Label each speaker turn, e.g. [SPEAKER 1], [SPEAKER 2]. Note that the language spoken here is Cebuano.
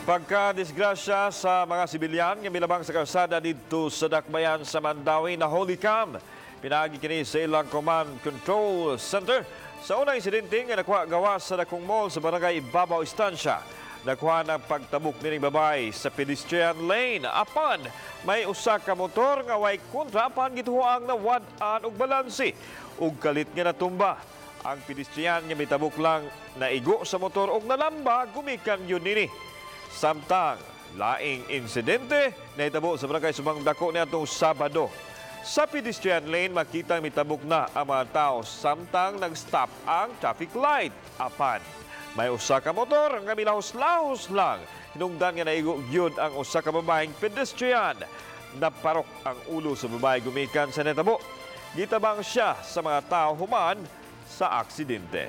[SPEAKER 1] Pagka-disgrasya sa mga sibilyan nga milabang sa kalsada didto sa Dakbayan sa Mandaue na Holycam. Pinaagi kini sa ilang Command Control Center. Sa unang insidente nga nakuha gawas sa dakong mall sa Barangay Ibabaw, Estancia. Nakuha ng pagtabok nining babae sa pedestrian lane. Apan may usa ka motor nga way kontra apan gituoang nawad-an og balanse ug kalit nga natumba. Ang pedestrian nga mitabok lang naigo sa motor og nalamba gumikan gyud nini. Samtang laing insidente nahitabo sa Barangay Subang Dako niadtong Sabado. Sa pedestrian lane makita mitabok na ang mga tao samtang nag-stop ang traffic light. Apan may usa ka motor nga milahos-lahos lang. Hinungdan nga naigo gyud ang usa ka babaeng pedestrian. Naparok ang ulo sa babae gumikan sa nahitabo. Gitabang siya sa mga tao human sa aksidente.